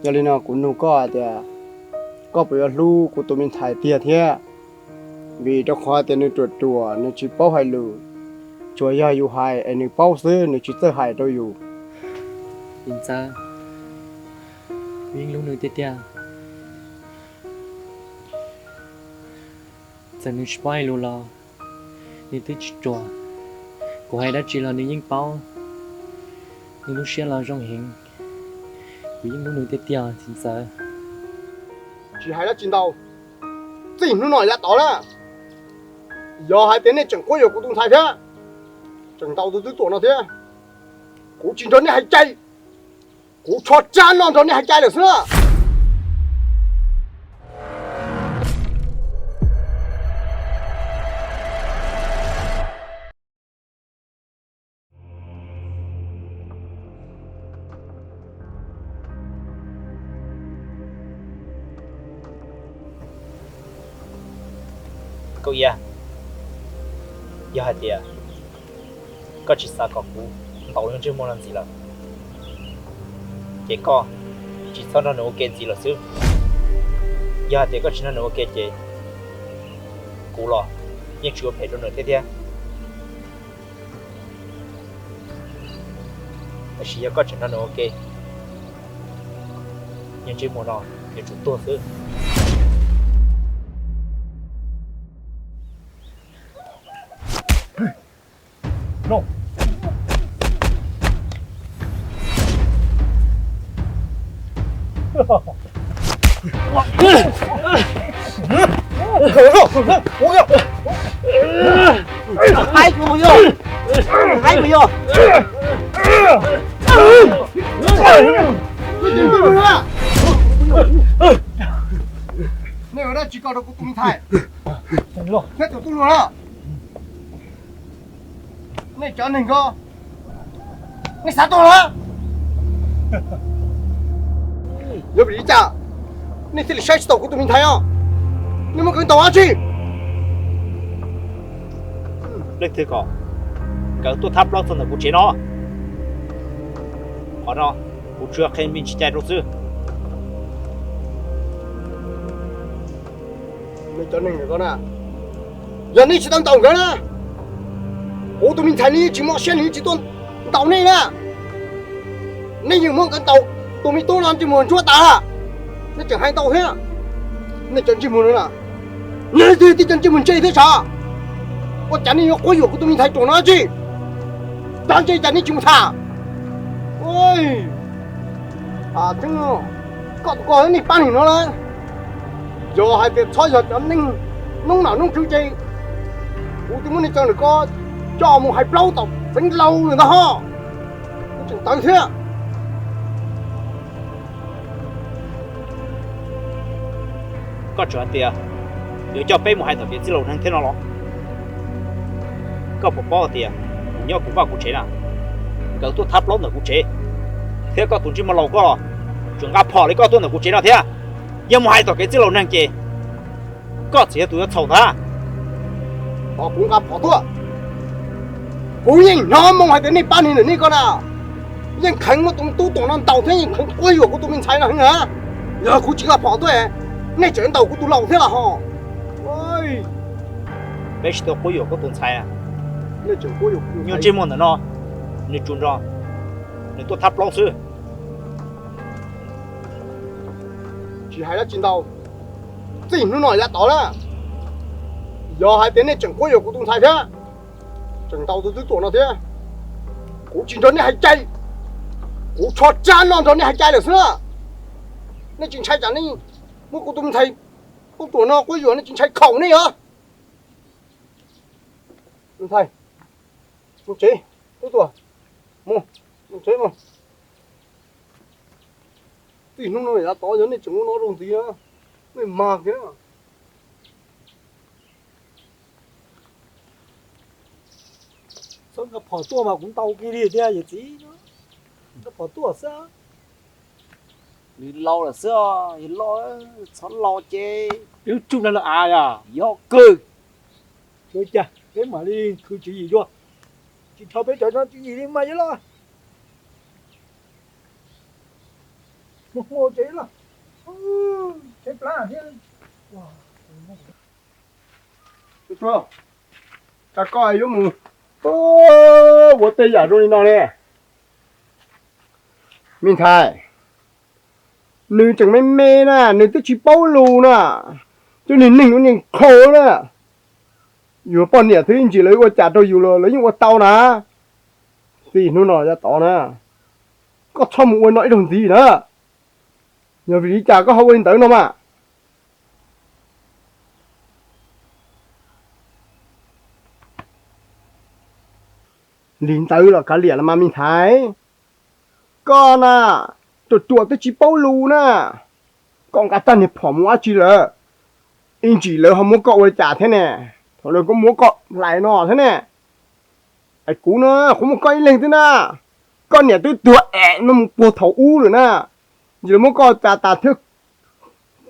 Yog li no kuv nug koj hais tias, koj puas yuav hlub kuv tus me ntxhais tiag thiab? Vim rau qhov tias nws ruam ruam, nws tsis paub hais lus, tsuas yog yus hais es nws paub xwb, nws tsis txawj hais rau yus. Txiv ntxawm, kuv yeej hlub nws tiag tiag. Txawm nws tsis paub hais lus los nws twb tsis ruam, kuv hais dab tsi los nws yeej paub. Nws lub siab los zoo heev, kuv yeej hlub nws tiag tiag txiv ntxawm. Tsis hais dab tsi ntau, txij hnub no yav tod na, yog hais tias nej tseem quab yuam kuv tus ntxhais thiab, tseem ntaus tus tub tuam no thiab, kuv tsis nrog nej hais cai, kuv tsho tsab no nrog nej hais cai lawm xwb na. Nkauj Iab, yog hais tias koj tsis xav kom kuv ntaus nws ntsej muag no ntxiv lawm, ces koj tsis txhob nrog nws ua ke ntxiv lawm xwb. Yog hais tias koj tsis nrog nws ua ke ces kuv los yeej tsis ua phem rau nws thiab thiab. Tab sis yog koj tseem nrog nws ua ke, nws ntsej muag no yuav tsum tuag xwb. Nej ua dab tsi ko rau kuv tus me ntxhais thiab tus tub hluas na? Nej cov neeg ko, nej xav tuag los? Yog vim li cas nej thiaj li saib tsis taus kuv tus me ntxhais os? Nej muab nkawd ntaus dab tsi? Leej twg kom nkawd tuaj thab plaub txog ntawm kuv tsev no? Qhov no kuv tsuas qhia me ntsis cai rau xwb. Nej cov neeg ko na, yog nej tsis tau ntaus nkawd na, kuv tus me ntxhais nws yeej tsis mob siab, nws yeej tsis tuaj ntaus nej na. Nej yeej muab nkawd ntaus, tus me tub no ntsej muag ntsuab tas lawm, nej tseem hais ntau thiab. Nej cov ntsej muag no na, nej twb tib cov ntsej muag ntse thiab sav. Ua cas nej yuav quab yuam kuv tus me ntxhais ruam no dab tsi? Cov ntse cas nej tsis mus tham? Koj tus ko nej pab nim no lawm. Yog hais tias txhob yog cov neeg noob nom noob tswv ces kuv twb muab nej cov ntawm ko coj mus hais plaub tom Xeev Laus lawm ntag ho. Tseem tawv thiab. Koj tseem hais tias yuav coj peb mus hais tom kev txwj laus neeg thiab no los? Koj puas paub tias kuv nyob kuv vaj kuv tsev na, nkawd tuaj thab plaub ntawm kuv tsev, thiab koj tus ntsej muag laus koj los tseem nqa phom li koj tuaj ntawm kuv tsev no thiab. Yog mus hais tom kev txwj laus neeg ces koj txawm yog tus yuav txhaum ntag. Thov kuv nqa phom tuaj, kuv yeej hnov moo hais tias nej pab neeg ntawm nej ko na, yeej kheev muab tus tub tuam no ntaus thiab yeej kheev quab yuam kuv tus me ntxhais no heev na. Yog kuv tsis nqa phom tuaj, nej tseem ntaus kuv tus laus thiab los ho. Peb tsis tau quab yuam koj tus ntxhais. Nyuag ntsej muag ntawm no, nws tsuas nrog nws tuaj thab plaub xwb. Tsis hais dab tsi ntau, txij hnub no yav tod na, yog hais tias nej tseem quab yuam kuv tus ntxhais thiab, tseem ntaus tus tub tuam no thiab, kuv tsis nrog nej hais cai. Kuv tsho tsab no nrog nej hais cai lawm xwb na. Nej tsis ntshai tsam nej muab kuv tus ntxhais tub tuam no quab yuam, nej tsis ntshai khaum nej os? Ntxhais, mus tsev, tub tuam, mus, mus tsev mus. Txij hnub no yav tod yog nej tseem ua no rau ntxiv, nej mag kiag na. Txhob nqa phom tuaj mas kuv ntaus kiag li thiab yawm txiv. Nqa phom tuaj xwb. Nws laus lawm xwb, yog laus, txhob laus ces wb tsuj nws lawm av yog. Yog kawg. Ua cas peb mam li khwv tswv yim dua, tsis dhau peb cov no tswv yim li mas yog los. Mus mus tsev los, tsev plab thiab. Tsuag, cas koj yuav mus ua tej yam zoo li no ne? Me ntxhais, nws tseem me me na, nws twb tsis paub lus na, coj niag neeg ua niag nkhaus na. Yus poj niam twb ntsis lawv ua cas rau yus los lawv yeej ua tau na. Txij hnub no yav tod na, koj txhob mus ua no ib zaug ntxiv na. Yog vim li cas koj ho ua li ntawd no mas? Li ntawd los kav liam los mas me ntxhais. Koj na, ruam ruam twb tsis paub lus na, koj nqa tag niag phom mus ua dab tsi lawm? Ib ntsis lawv ho muab koj ua li cas thiab ne? Thaum lawv kuj muab koj hlais no thiab ne. Es kuv na, qhuav muaj koj ib leeg xwb na. Koj niam twb tuag es no mus puag thaum ub lawm na. Ntsis lawv muab koj tsa tas thiab,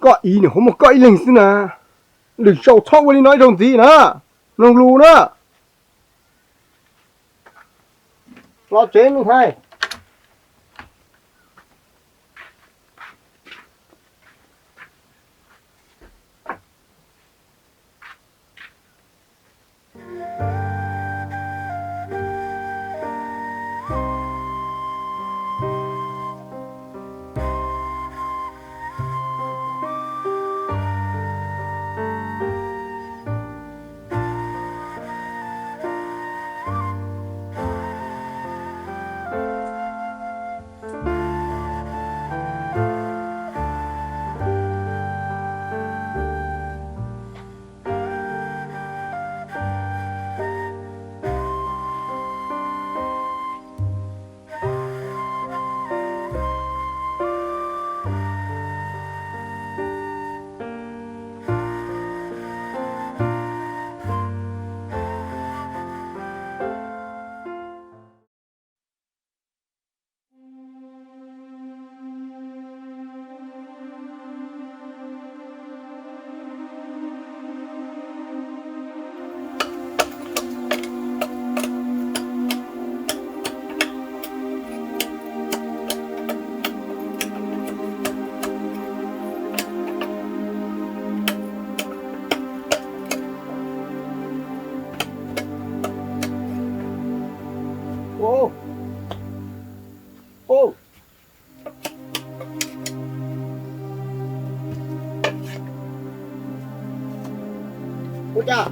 koj ib niam qhuav muaj koj ib leeg xwb na. Lwm zaus txhob ua li no ib zaug ntxiv na, mloog lus na. Los tsev me ntxhais. Ua cas?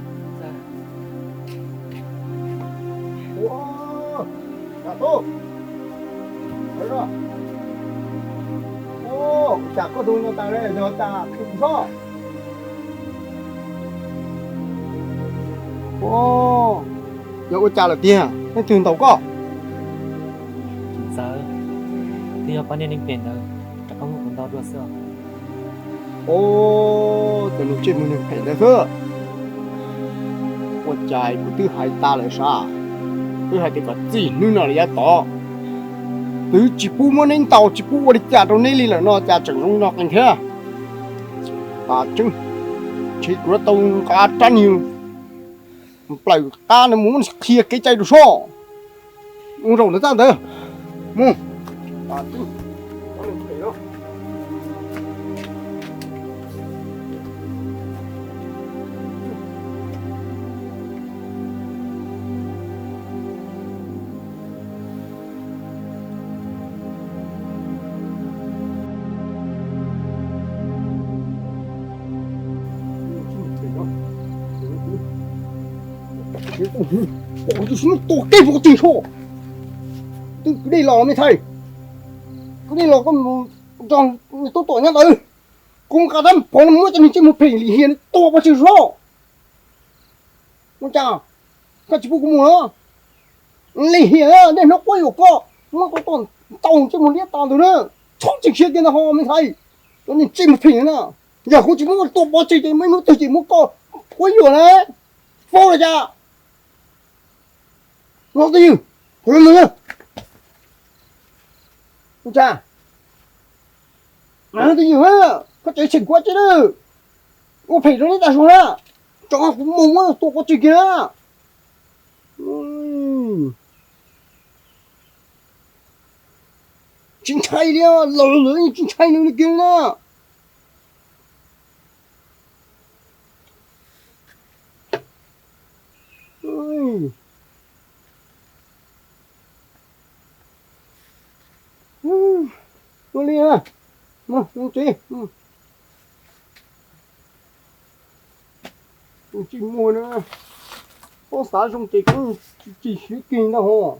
Ua, cas tub? Ua cas koj tus no tas li, yog cas kub sob? Ua, yog ua cas lawm tiag, leej twg ntaus koj? Txiv ntxawm, twb yog pab niag neeg phem ntawd rov qab muab kuv ntaus dua xwb. Ua, tus nws tsis mus nws phem ntawd xwb. Ua cas kuv twb hais tas lawm sav, twb hais tias kom txij hnub no los yav tod twb tsis pub muab neb ntaus, tsis pub ua li cas rau neb li lawm no cas tseem zoo li no qees thiab. Tseeb, ntshe kuv yuav tau nqa rab niag plaws qab no mus qhia kev cai rau soj. Ua zaum ntawd txaj ntawd mus. Tus xwb tua kej puag tim so. Twb kwv dej los me ntxhais, kwv dej los koj nrog tub tuam nyob ntawd, kuv nqa rab phom no muab cov niag ntsej muag phem lim hiam tua pov tseg soj. Ua cas koj tsis pub kuv mus los? Lim hiam, niaj hnub quab yuam koj, muab koj tua ntaus ntsej muag liab tas ntawd na. Txhob tseem siab kiag ntag ho me ntxhais, cov niag ntsej muag phem na. Yog kuv tsis muab koj tua pov tseg ces muaj ib hnub twg ces muab koj quab yuam na. Faus los cas? Los twj ywm, kuv los mus na. Ua cas? Twj ywm, koj tseem tseem kuv tsi na. Ua phem rau neb tas zog na. Tso kuv mus muab tua pov tseg kiag na. Tsis ntshai li, laus lawm tsis ntshai nws li kiag na. Ua li na, txiv, tsis muag na, paub xav zoo ces kuv tsis siv kiag ntag hos.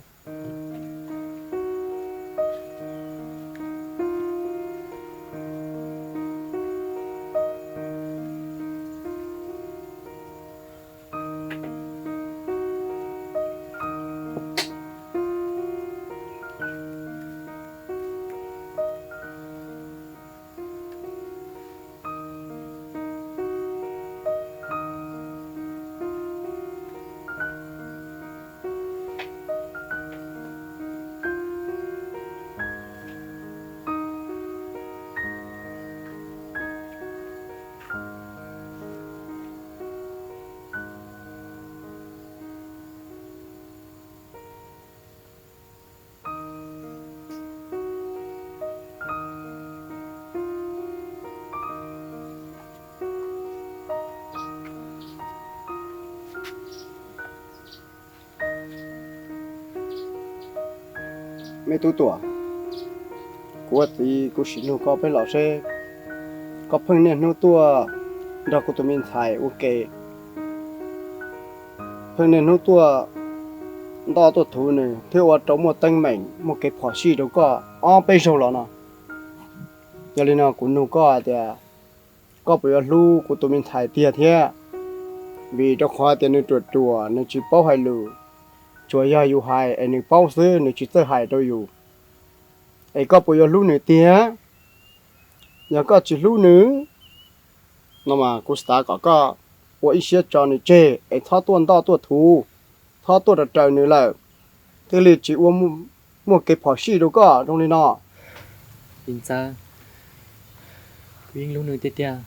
Me tub Tuam, kuv ua txiv kuv sim nug koj peb los seb, koj pheej niaj hnub tuaj nrog kuv tus me ntxhais ua ke, pheej niaj hnub tuaj ntoj tuaj thuv nws thiab ua rau muaj teeb meem muaj kev phom sij rau koj ob peb zaug los no. Yog li no kuv nug koj hais tias, koj puas yuav hlub kuv tus me ntxhais tiag thiab? Vim rau qhov tias nws ruam ruam, nws tsis paub hais lus, tsuas yog yus hais es nws paub xwb, nws tsis txawj hais rau yus. Es koj puas yuav hlub nws tiag? Yog koj tsis hlub nws no mas kuv xav kom koj ua ib siab tso nws tseg es txhob tuaj ntoj tuaj thuv, txhob tuaj raws raws nws lawm, thiaj li tsis ua muaj kev phom sij rau koj zoo li no. Txiv ntxawm, kuv yeej hlub nws tiag tiag.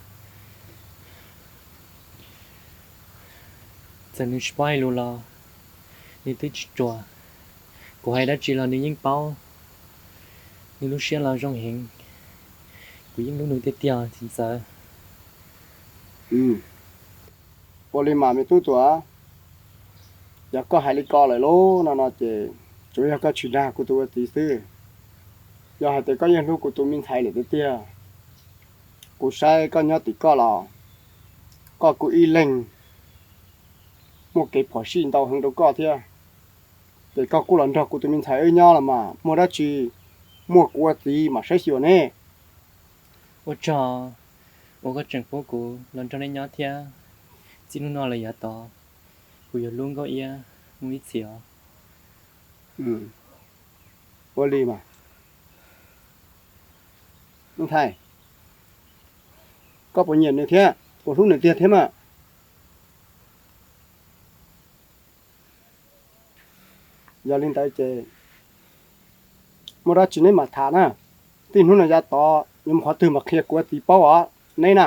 Txawm nws tsis paub hais lus los nws twb tsis ruam, kuv hais dab tsi los nws yeej paub. Nws lub siab los zoo heev, kuv yeej hlub nws tiag tiag txiv ntxawm. Ua li mas me tub Tuam, yog koj hais li ko lawm lauj no no ces tsuas yog koj tsis dag kuv tus ua txiv xwb. Yog hais tias koj yeej hlub kuv tus me ntxhais lawm tiag tiag, kuv saib koj nyob tim koj los koj kuj ib leeg muaj kev phom sij ntau heev rau koj thiab. Ces koj kuj los nrog kuv tus me ntxhais wb nyob los mas muaj dab tsi muaj kuv ua txiv mam saib xyuas ne. Ua tsaug uas koj tseem pub kuv los nrog nej nyob thiab. Txij hnub no lawm yav tod, kuv yuav hlub Nkauj Iab mus ib txhis os. Ua li mas. Ntxhais, koj puas nyiam nws thiab? Puas hlub nws tiag thiab mas? Yog li ntawd ces muaj dab tsi neb mam tham na. Txij hnub no yav tod yuav mus qhov twg mas qhia kuv ua txiv paub os neb na.